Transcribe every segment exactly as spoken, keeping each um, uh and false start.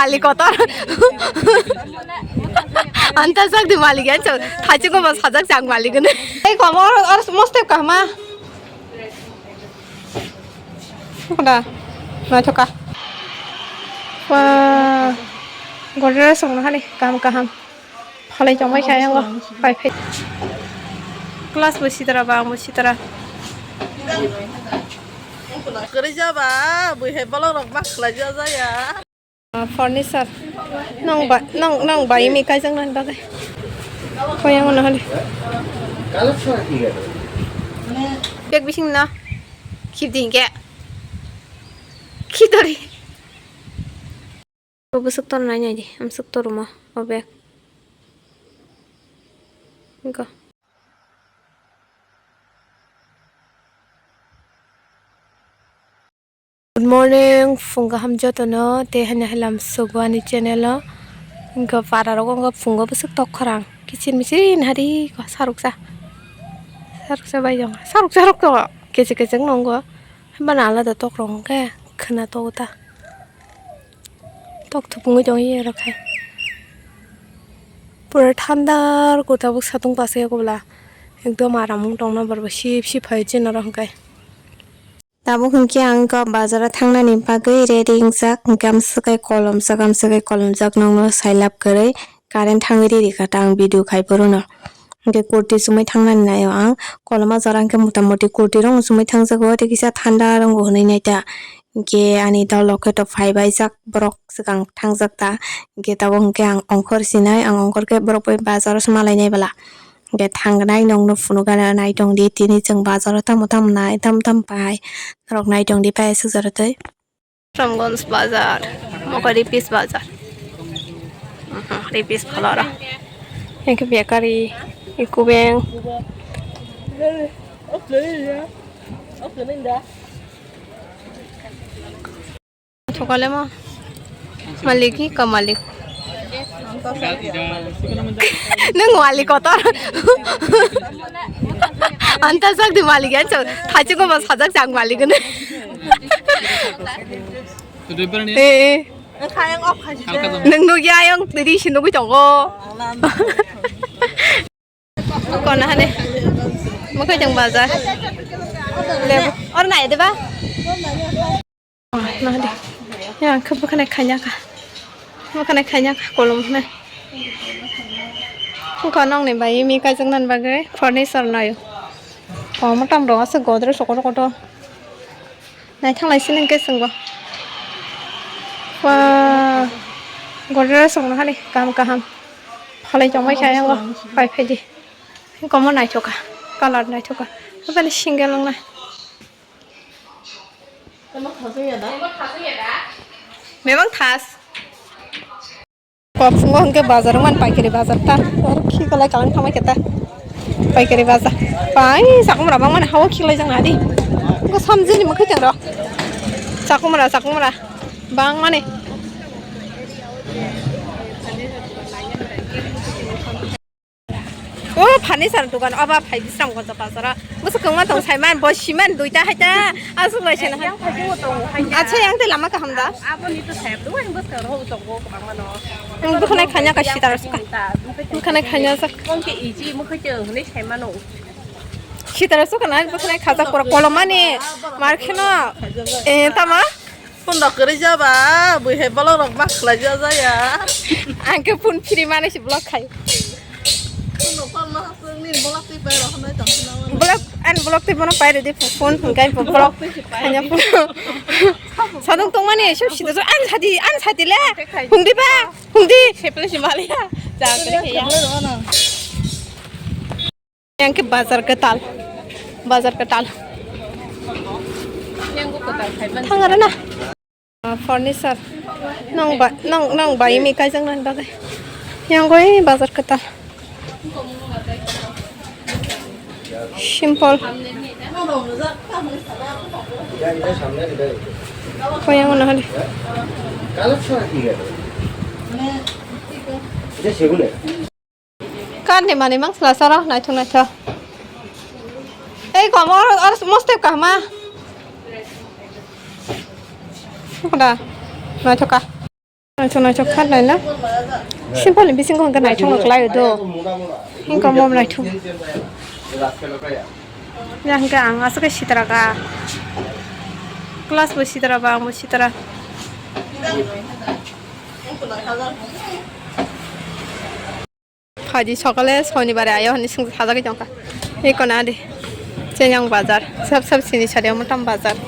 Malik kotor. Anta sak di malik yan chau. Thachi ko mas hajak chang malik ne. Ei komo or, or mostep kahma. Koda. Naithoka. Wah. Godres song hani kam kaham. Phalai chongmai kha yango. Pai phai. Class bo sitara ba, ang bo sitara. Kwrwi jaba, bui hai bolong rok ma khlai jaya. Ah, furniture. Nang ba, nang, nang ba imi kaijak nani bagwi. Koyang ono hali. Bag bising na. Khibdi hinkhe. Khidori. Bwswk tor nai nai di, amswk tor ma, o bag. Go. Good morning, phung kaham jotono, tei haino halam sugo ani channel o. Wngkha para rogo wngkha phungo bwswk tok khorang, kichir michir nari ko saruksa. Saruksa bai jong, saruksa rok to kechek kechek nongo. Bana alada tok rok hwnkhe khwna tok ta. Tok thupungwi tong ye rok hai. Pura thanda ko tabuk satung pasa ya ko bwla. Ekdom aram wng tong na borok sip sip hai chini rok hwnkhe. Tabuk hwnkhe ang kok bazar o thangnani bagwi ready wngjak, hwnkhe amswk khe kolomjak, amswk khe kolomjak, nokno sailab kwrwi current thangwi riri kha ta ang video khai phuru no. Hwnkhe kurti chumui thangnani naio ang, koloma jora hwnkhe mota moti kurti rok chumui thangjago, tei kisa thanda rok bo hwnwi naita. Hwnkhe ani dolok khe to phai baijak borok swkang thangjak ta, hwnkhe tabuk hwnkhe ang ongkhor sinai, ang ongkhor khe borok bai bazar o se malai nai bwla. Hwnkhe thangnai nokno phunukgana naitongdi, tini chwng bazaro tamo tamo nai, tamo tamo pai, norok naitongdi pai aswk jora twi. Ramganj bazar, Mokari Peace bazar. Aha, Peace phalora. Hwnkhe bakery, eco bank. Thokole mo. Malik hi ka malik. Nung malik kotor. Anta sak di malik yan chau. Thachi ko mas hajak chang malik ne. Eh, eh. Nung nugya yang tadi sih nugui tongo. Kona hane. Mukhai tong bazar. Lebu. Or nai de ba? Oh, na de. Ya, khe bwkhanai khaina kha. Bwkhanai khaina kha kolom hwnwi. Wngkha nokni bai mi kaijaknani bagwi furniture naio. Oh, motom rok aswk godrej kotor kotor. Naithok lai sini hwnkhe chwngbo. Wah, godrej rok no hani kaham kaham. Phalai tongbai kha yango. Pai phai di. Komo naithok kha. Colour naithok kha. Aboni single wngnai. Mebang thas. Kok phungo hwnkhe bazar wngmani paikari bazar ta. Oro khikolai kalang thangma khe ta. Paikari bazar. Pai chakumra bangmani hawa khiklai jang nadi. Wngkha samjini mwkhai teng rok. Chakumra, chakumra. Bangmani. O furniture dukan oba phai bisram gonja bazara. Bwswk kwma tong saiman bo siman duita haita. Aswk lai sena hai. Acha yang tei lama kaham da. Aboni to sayap do, ang bwskang rw tongo kwbangma no. Ang bwkhanai khanya ka sitar suka. Bwkhanai khanya sak. Mungke iji mukhe chwng hwnwi saimano. Sitar suka na bwkhanai khajak pura kolomani. Mar kheno. Eh, tama? Phone rok kwrwi jaba, bui hai bolong rok ma khlai ja jaya. Ang khe phone free mani se block khai. Phone rok ma swng ni block twi pai rok hwnwi tong khna. Block, ani block twi bono pai rwdi phone hwnkhe block. Sadung tongmani sab sida ani sadi, ani sadi le. Hungdi ba, hungdi. Sepele si mali ya. Jang kene ya. Yang ke bazar ketal. Bazar ketal. Yang ko ketal khai ban. Thang arana. Ah, furniture. Nang ba, nang, nang ba imi kaijang nan bagai. Yang ko, eh, bazar ketal. Simple. Ko yang mana hali? Karni mani mang sela sara naithok naithok. Ei komo or, or mostep kahma. Koda naithok ka. Naithok naithok kha naina. Simple ni bisingo hwnkhe naithok no khlai o do. Hwnkhe mo naithok. Ya hwnkhe ang aswk khe sitra ka. Class bo sitra ba, ang bo sitra. Phaidi sokole sonibare ayo hwnwi swng sajagwi tongkha. Eko na di. Chenyang bazar. Sab sab sini sari omo tam bazar.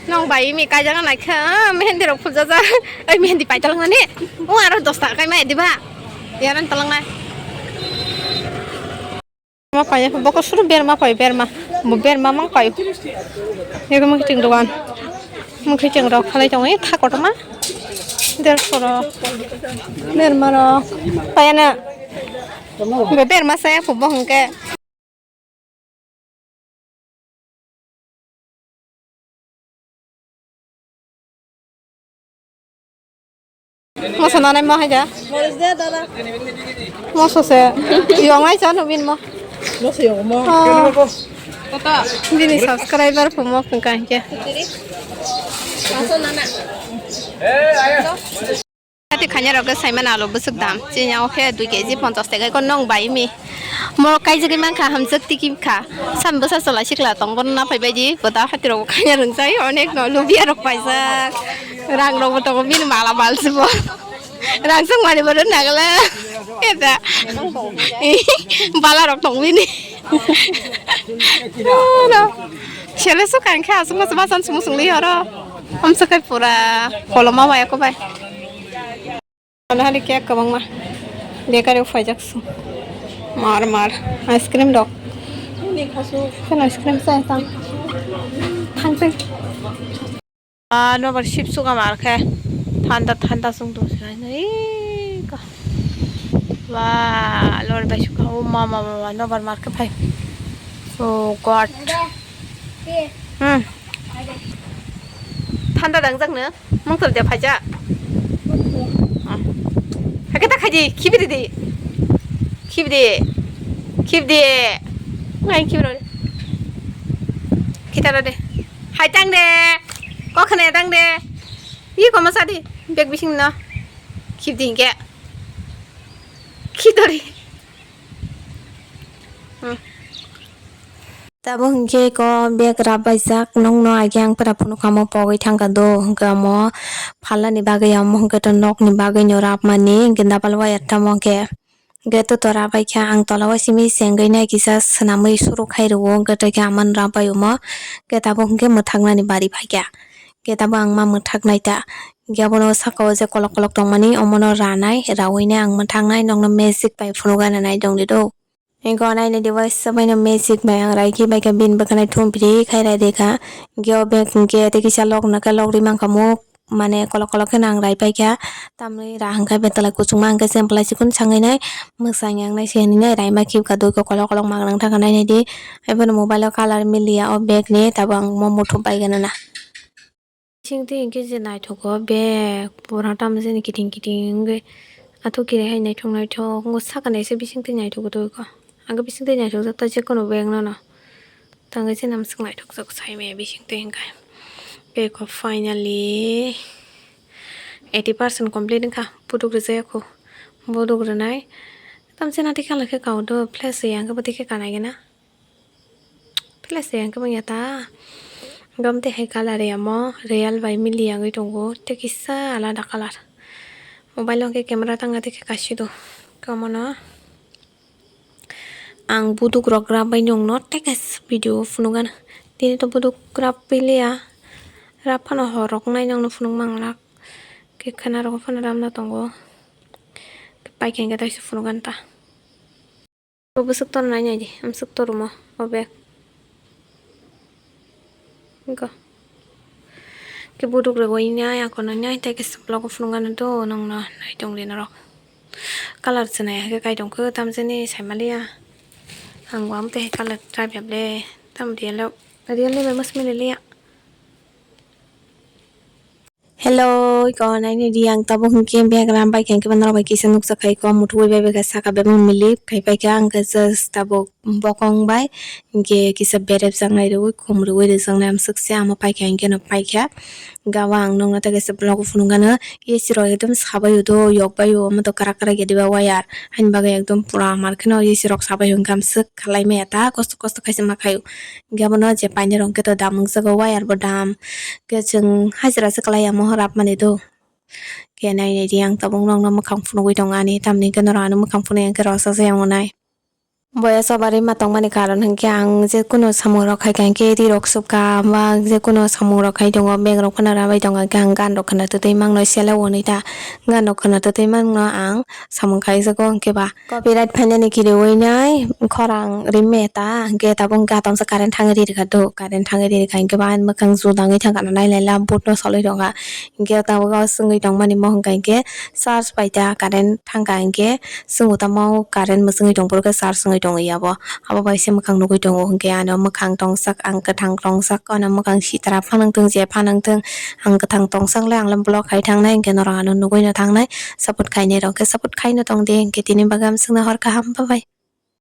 Nong bai mi kaijak nai kha, ah, mehendi rok phuljaja. Ai mehendi pai talang nani. O aro dos taka kai mai diba. Yaran talang nai. Ma pai, boko suru berma pai, berma. Bo berma mang pai. Ego mung kiting dogan. Mung kiting rok khalai tong, eh, tha kotorma. Der soro. Berma rok. Pai na. Bo berma saya phubo hwnkhe. Moso nanai mo haja. Moso se. Yong ai cha nubin mo. Moso yong mo. Oh. Bini subscriber phumo phungka hinkhe. Ati khanya rok sai mana alo bwswk dam. Chini o khe dui kg ponchas taka ko nong bai mi. Mo kaijagwi mankha, hamjak tiki kha. Sam bwsa chwla sikla tong, bono naphai bai di. Bo da hati rok khanya rwng jai, onek no lubia rok paijak. Rang rok bo tongo, bini mala mal se bo. Rang swng mani bo rwng nagala. Eta. Bala rok tong bini. Sele su kan kha, asung mas basan sung sung li horo. Hamsa kai pura koloma waya ko bai. Ano hari cake kwbangma. Bakery o phaijak se. Mar mar. Ice cream rok. Kheno ice cream chai tang. Thang twi. Ah, nobar sip suka mar khe. Thanda thanda sung tong se. Ih, ka. Wah, lor bai suka. Oh, mama, mama, nobar mar khe phai. Oh, God. Hmm. Thanda dangjak no? Mung tol de phaija. Ah. Hakhe ta khaidi, khibi di. Khibi di. Khibi di. Ngai khibi ro. Khita ro de. Hai tang de. Kokhne tang de. Ih, koma sadi. Bag bising no. Khibi di hinkhe. Khitori. Hmm. Tabuk hinkhe eko bag rap baijak, nokno age ang pura phunukha omo pogwi thangkha do, hinkhe omo phalnani bagwi, omo hinkhe to nokni bagwino rapmani, hinkhe double wire tamo hinkhe, hinkhe to to rap baikha ang tola o simi chengwi nai kisa swnamwi suru khai rwo, hinkhe to khe amano rap bai omo, hinkhe tabuk hinkhe mwthaknani bari phaikha, hinkhe tabuk ang ma mwthaknai ta, hinkhe abono saka o je kolok kolok tongmani omono ranai, rawui nai ang mwthaknai, nokno magic bai phunukgana nai tongdi do. Ego naini device sabaino magic bai ang raikhe baikha bini bwkhanai thumpri khai raidekha. Geo bag hinkhe tei kisa lok nokhe lok ri mankha muk mane kolok kolok kheno ang raipaikha. Tamni ra hwnkhe betala kuchukma hwnkhe chempla chikon sangwi nai mwsang yang nai se hinwi nai raima khibkha doikha kolok kolok mangnang thangkha nainai di. Haiphano mobile o colour miliya o bag ni tabuk ang mo muthub bai gana na. Bisingtwi hinkhe je naithogo bag, pura tamo jani kiting kiting wngwi. Athuk kiri hai naithok naithok wngwi, sakani se bisingtwi naithogo tongkha. Ang bisingtwi naithokjak ta, je kono bag nono. Tangwi se namswk naithokjak sai maya bisingtwi hinkhe. Bag o finally eighty percent complete wngkha, buduk rwjak ya kho. Buduk rwnai tamse nati khala khe kau do, flash ya hwnkhe bo tei khe kanai gana. Flash ya hwnkhe manya ta. Gom tei hai colour ya mo, real bai mili yangwi tongo, tei kisa alada colour. Mobile o hwnkhe camera tangna tei khe kaisi do. Khe omono ang buduk rok rap bai nongno tei kaisa video o phunukgana. Tini to buduk rap piliya. Rap phano hor rok nai nongno phunuk manglak. Khe khwna rok phano ramna tongo. Paikha hwnkhe taisa phunukgana ta. O bwswk tor nai nai di, amswk tor omo, o bag. Wngkha. Khe buduk rwgwi nai, akono nai, tei khe vlog o phunukgana do, nongno nai tongdi norok. Colour chwnai hai khe kai tongkhe, tamjani saimaliya. Ang bo amtwi hai colour try biyap le, tamo real o, real ni bai mas mililiya. Hello, iko naini di ang tabuk hwnkhe background bai khe hwnkhe norok bai kisa nuksa khai ko muthungwi bai bai khe saka bebak milip khai pai kha ang khe just tabuk bokong bai hwnkhe kisa berep jaknai rwui khum rwui rwjaknai amswk se amo pai kha hwnkhe no pai kha. Gabo ang nokno tei kaisa vlog o phunukgano A C rok ekdom sabai o do yok bai o omo to kwrak kwrak ya diba wire haini bagwi ekdom pura hamar kheno A C rok sabai o hwnkhe amswk khlai maya ta kosto kosto khaisa ma khaio. Hwnkhe abono je painai rok hwnkhe to dam wngjago wire bo dam. Hwnkhe chwng hajira se kwlai ya mohor rap mani do. Khe nai nai di ang tabuk nokno mwkhang phunugwi tongo ani tamni hwnkhe norok ano mwkhang phunui hwnkhe rwchajak ya wngnai. Boya choba rima tongmani karon hwnkhe ang je kunu samung rok khai kha hwnkhe ri rok subkha ba je kunu samung rok khai tongo bag rok phano rabai tongo hwnkhe ang gan rok khwna twtwi mangno sele wnwi ta gan rok khwna twtwi mangno ang samung khaijago hwnkhe ba. Copyright phainani kiriwi nai khorang rim meta hwnkhe tabuk hwnkhe atomsa current thangwi ri rwkha do current thangwi ri rwkha hwnkhe ba ani mwkhang judangwi thangkha no nai laila boat no solwi rwkha hwnkhe tabuk o swngwi tongmani mo hwnkha hwnkhe charge paita current thangkha hwnkhe swngwi tamo current mwswngwi tongphuru khe charge wngwi tongwi abo abo bai se mwkhang nugwi tongo hwnkhe ano mwkhang tongsak ang kwthang tongsak ano mwkhang sitra phanang thung je phanang thung ang kwthang tongsak le ang le block hai thangnai hwnkhe norok ano nugwi no thangnai support khainai rok khe support khaino tong de hwnkhe tini bagwi amswkno hor kaham bye bye.